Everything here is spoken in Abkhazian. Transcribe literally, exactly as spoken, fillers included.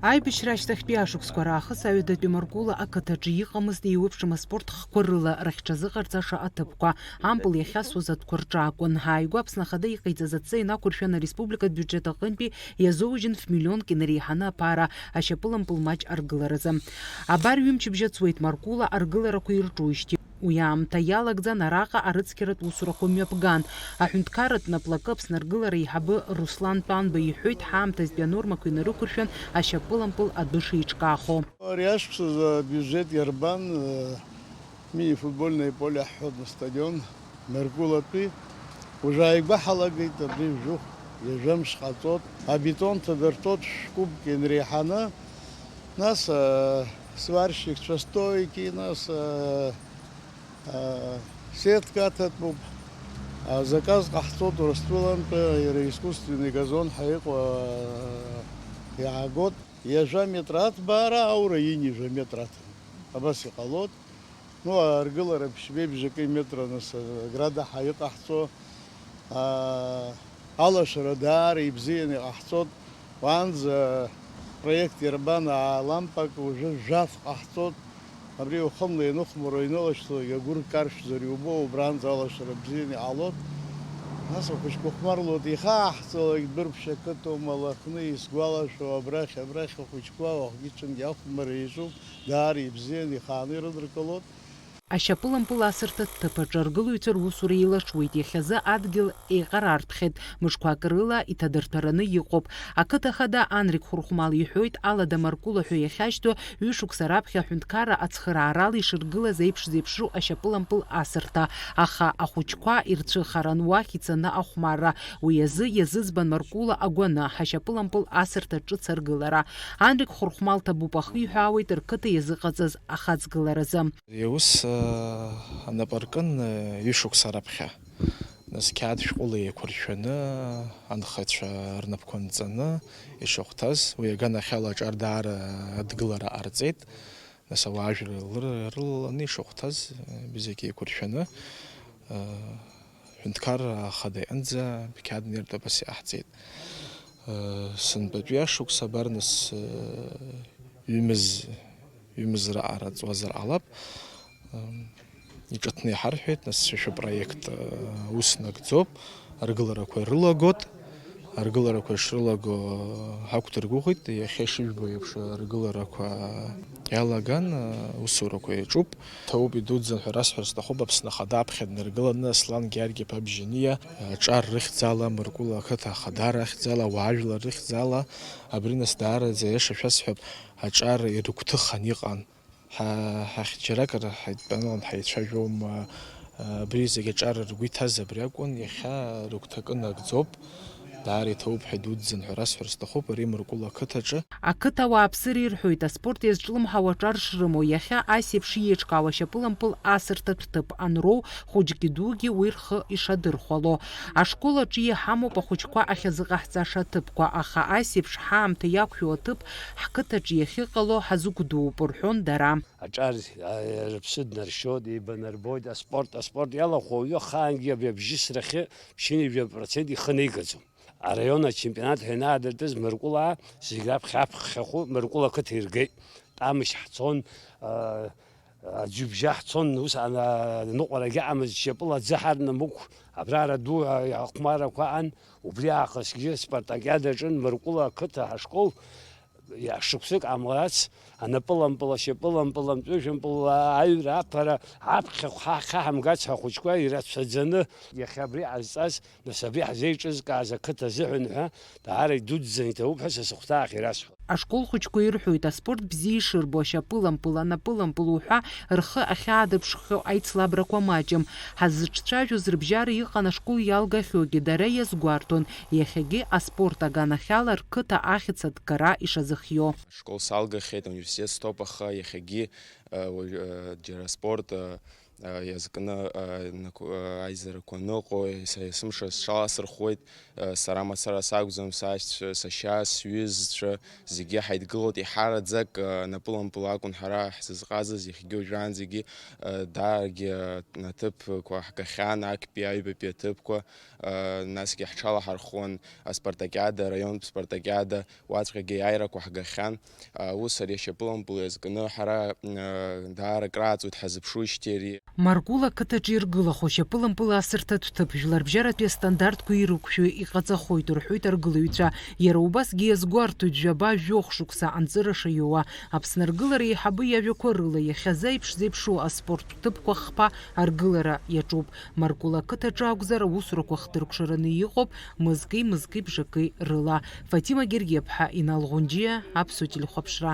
Аибашьра ашьҭахьтәи ашықәсқәа раахыс аҩадатәи Маркула ақыҭаҿы иҟамызт еиуеиԥшым аспорт хкқәа рыла рыхьҽазыҟарҵаша аҭыԥқәа, ампыл иахьасуаз атәқәа рҿы акәын. Ааигәа Аԥсны Ахада иҟаиҵаз адҵа инақәыршәан, ареспубликатә биуџьет аҟынтәи иазоужьын ф-миллионк инареиҳаны аԥара ашьапылампыл маҷ аргыларазы. Абар ҩымчыбжьа ҵуеит Маркула аргыларақәа ирҿуижьҭеи. Уи аамҭа иалагӡан араҟа арыцқьаратә усурақәа мҩаԥган. Аҳәынҭқарратә наплакы Аԥсны аргылара аиҳабы Руслан Тәанба иҳәоит, ҳаамҭазтәи анормақәа инарықәыршәан, ашьапылампыл адәы шеиҿкаахо. Ари ашықәсазы абиуџьет иарбан, э, мини-футбольное поле ҳҳәон, астадион Маркулатәи. Уажә ааигәа ҳалагеит, абри жәохә, ҩажәа мш ҟаҵоит. Абетон ҭадырҭәоит шәкубк инреиҳаны. Нас, э, сварщикцәа стойки, нас, э, э, сетка аҭатәуп. Азаказ ҟаҳҵоит Урыстәылантәи, иара искусственный газон ҳәа иҟоу, э, иаагоит. Ҩажәа метр аҭбаара, аура ини жәа метр аҭан. Абас иҟалоит. Ну, аргылара ԥшьбеи бжаки метра нас, э, града ҳәа иҟаҳҵо. Аа, алашара даара ибзианы иҟаҳҵоит. Уаанӡа проект иарбан, аа, лампак, уажәы жәаф ҟаҳҵоит. Абри уахынла ианыхәмаруа инылашьцо, иагәыр каршәзар иубо, убранӡа алашара бзианы иҟалоит. Нас ахәыҷқәа хәмарлоит, ихааҳҵалак Дәырԥшь ақыҭоума, Лыхны, исгәалашәо, абрахь, абрахь ахәыҷқәа уахгьы-ҽынгьы ахәмарра иаҿуп, даара ибзианы ихааны ирыдыркылоит. Ашьапылампыл асырҭа ҭыԥ аҿы аргылаҩцәа русура еилашуеит, иахьазы адгьыл еиҟарартәхеит, мышқәак рыла иҭадырҭәараны иҟоуп. Ақыҭа хада Анрик Хәырхәмал иҳәоит, Алада Маркула ҳәа иахьашьҭоу ҩышықәса раԥхьа аҳәынҭқарра ацхыраарала ишыргылаз еиԥш зеиԥшроу ашьапылампыл асырҭа, аха ахәыҷқәа ирцәыхаран уахь ицаны ахәмарра. Уи азы иазыӡбан Маркула агәаны ҳашьапылампыл асырҭа ҿыц аргылара. Анрик Хәырхәмал ҭабуп ахиҳәаауеит рқыҭа иазыҟаҵаз ахаҵгыларазы. Ари аус, э, анапы аркын, э, ҩышықәса раԥхьа. Нас қьаад шәҟәыла еиқәыршәаны, анхацәа рнапқәа нҵаны ишахәҭаз, уи аганахьала аҿар даара адгылара ҟарҵеит. Нас ауаажәлар лыр-, рылаланы ишахәҭаз, э, бзиак еиқәыршәаны, э, ҳәынҭқарра ахада иҟынӡа қьаад нертә абас иҟаҳҵеит. Э, сынтәатәи ашықәс абар нас, э, ҩымыз, ҩымыз раҟара ҵуазар ҟалап. Ам, иҿыҭны иҳарҳәеит, нас шәа шәапроект, э, ус нагӡоуп, аргыларақәа ирылагот, аргыларақәа ишрылаго, э, ҳақәдыргәыӷит, иахьа ишыжәбо еиԥш, аргыларақәа иалаган, э, усурақәа иаҿуп. Ҭоуп идуӡӡан ҳәа расҳәар сҭахуп, Аԥсны Ахада аԥхьа днаргыланы Аслан Георги-иԥа Бжьаниа, аҿар рыхьӡала, Мыркәыла ақыҭа ахадара ахьӡала, ауаажәлар рыхьӡала, абри нас даараӡа аиаша шәасҳәап, аҿар ирыгәҭыхан иҟан. Ҳа-, ҳахь џьаракыр ҳаидтәалан ҳаицәажәом, а, абри зегь аҿар ргәы иҭаз абри акәын, иахьа рыгәҭакы нагӡоуп, даара иҭоуп ҳәа идуӡӡан ҳәа расҳәар сҭахуп, ари Мыркәыла ақыҭаҿы. Ақыҭа ауааԥсыра ирҳәоит, аспорт иазҿлымҳау аҿар шрымоу, иахьа ас еиԥш иеиҿкаау ашьапылампыл асырҭатә ҭыԥ анроу, хәыҷгьы дугьы уи рхы ишадырхәало. Ашкол аҿы иҳамоуп ахәыҷқәа ахьазыҟаҳҵаша аҭыԥқәа, аха ас еиԥш ҳаамҭа иақәшәо аҭыԥ ҳқыҭаҿы иахьыҟало ҳазықәдууп, рҳәон дара. Аҿар, а, рыԥсы днаршьоит, еибанарбоит, аспорт, аспорт иалахәу ауаҩы ахаангьы абри абжьысрахьы ԥшьынҩажәа процент ихы наигаӡом. Араион ачемпионат ҳәа ианаадыртыз Мыркәылаа зегь раԥхьа аԥхьахәы Мыркәыла ақыҭа иргеит. Тамышь ҳцон, а, аӡҩыбжьа ҳцон, ус ана-, аныҟәарагьы аҟамызт, шьапыла аӡы ҳарнамықә, абра араду ахәмаррақәа аан, убри аахысгьы спартакиада аҿын Мыркәыла ақыҭа ҳашкол, иа-, шықәсык ҟамлац, анапылампыл, ашьапылампыл, амҵәыжәымпыл, аҩра, аԥара, аԥхьахә ҳа-, ҳхы ҳамгац ҳәа ахәыҷқәа ирацәаӡаны, иахьа абри ҟазҵаз, нас абри ҳзеиҿызкааз ақыҭа азыҳәан ҳәа, даара идуӡӡан иҭабуп ҳәа са сыхәҭаахь ирасҳәоит. Ашкол хәыҷқәа ирҳәоит, аспорт бзиа ишырбо, ашьапылампыл, анапылампыл уҳәа рхы ахьаадырԥшхьоу аицлабрақәа маҷым. Ҳаззыҿцәажәоз рыбжьара иҟан ашкол иалгахьоугьы, дара иазгәарҭон, иахьагьы аспорт аганахьала рқыҭа ахьӡ аҭгара ишазыхио. Ашкол салгахьеит, ауниверситет стәоуп, аха иахьагьы, э, уажә, э, џьара аспорт, э, а, иазкны, а, нақәа-, а, аизарақәа аныҟоу, еса-, есымша сҽаласырхәуеит, а, сара мацара сакәӡам, сашьцәа, сашьа, сҩызцәа, зегьы ҳаидгылоит, еиҳараӡак, а, напылампыл акәын ҳара ҳзызҟазаз, иахьагьы уажәраанӡагьы, а, дааргьы, а, аҭыԥқәа ҳгахьан, актәи аҩбатәи аҭыԥқәа, а, насгьы ҳҽалаҳархәуан аспартакиада, араионтә спартакиада, уаҵәҟьагьы аиааирақәа ҳгахьан. Аус ари ашьапылампыл иазкны ҳара, а, даара акрааҵуеит ҳазыԥшуижьҭеи ари. Маркула ақыҭаҿы иргылахо ашьапылампыл асырҭатә ҭыԥ жәларбжьаратәи астандартқәа ирықәшәо иҟаҵахоит, рҳәоит аргылаҩцәа. Иара убасгьы иазгәарҭоит жәаба-жәохә шықәса анҵыраша иоуа. Аԥсны аргылара еиҳабы иажәақәа рыла, иахьазы аиԥш зеиԥшу аспорттә ҭыԥқәа хԥа аргылара иаҿуп. Маркула ақыҭаҿы акәзар, аусурақәа хдыркәшараны иҟоуп мызки-мызки бжаки рыла. Фатима Гергиаԥҳа, Инал Ӷәынџьиа, Аԥсуа телехәаԥшра.